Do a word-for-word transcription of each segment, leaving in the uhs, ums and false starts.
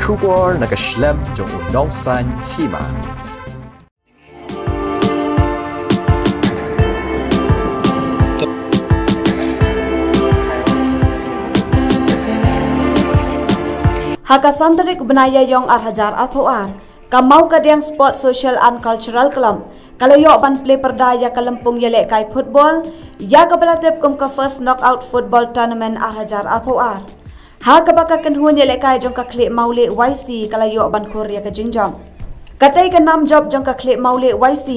Khubor na ka shlem jong u nongsan hima. Ha ka san tarik u bnai Ïaïong ar hajar arphew ar, ka Mawkadiang Sport Social and Cultural Club ka la ïoh ban plie pyrda ïa ka lympung ïalehkai football ïa kaba la tip kum ka First Knockout Football Tournament ar hajar arphew ar. Ha kaba ka kynhun ïalehkai jong ka khlieh Mawleh Y C ka la ïoh ban khur ïa ka jingjop. Katei ka nam jop jong ka khlieh Mawleh Y C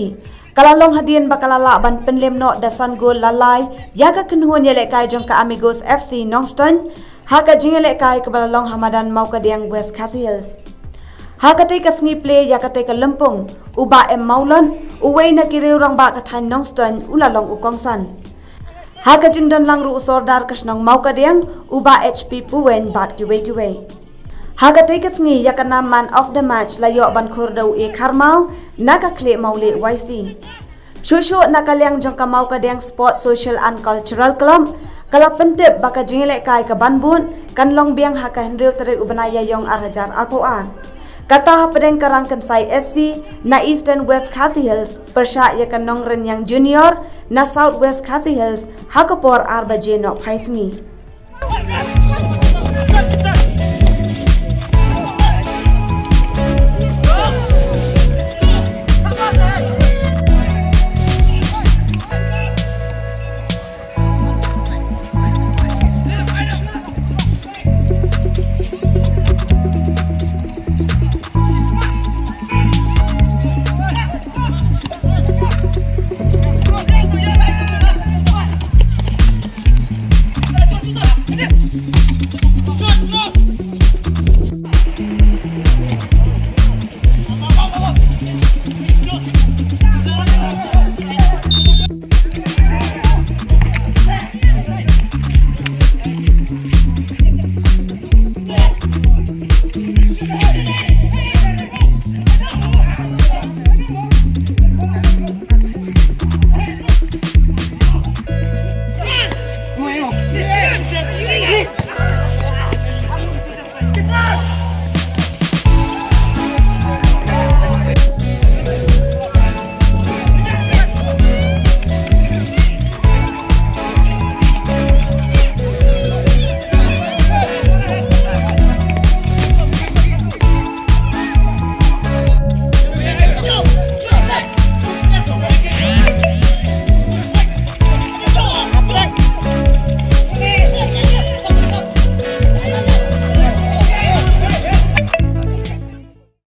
ka la long hadien ba ka la lah ban pynlem noh da san gol la lai ïa ka kynhun ïalehkai jong ka Amigos F C Nongstoiñ ha ka jingïalehkai kaba la long ha madan Mawkadiang, West Khasi Hills. Ha katei ka sngi plie ïa katei ka lympung, u Bah M Mawlon, uwei na ki riew rangbah ka thaiñ Nongstoiñ, u la long u kongsan. Ha ka jingdon lang ruh u Sordar ka shnong Mawkadiang, u Bah H P Puweng bad kiwei kiwei. Ha katei ka sngi ïa ka nam Man of the Match la ïoh ban khur da u A Kharmaw na ka khlieh Mawleh Y C. Shuh shuh na ka liang jong ka Mawkadiang Sport Social and Cultural Club ka la pyntip ba ka jingïalehkai kaban bud kan long biang ha ka hynriew tarik u bnai Ïaïong ar hajar arphew ar. Kata hapdeng ka Rangkynsai S C na Eastern West Khasi Hills pyrshah ïa ka Nongrynïang Junior na South West Khasi Hills ha ka por ar baje nohphai sngi.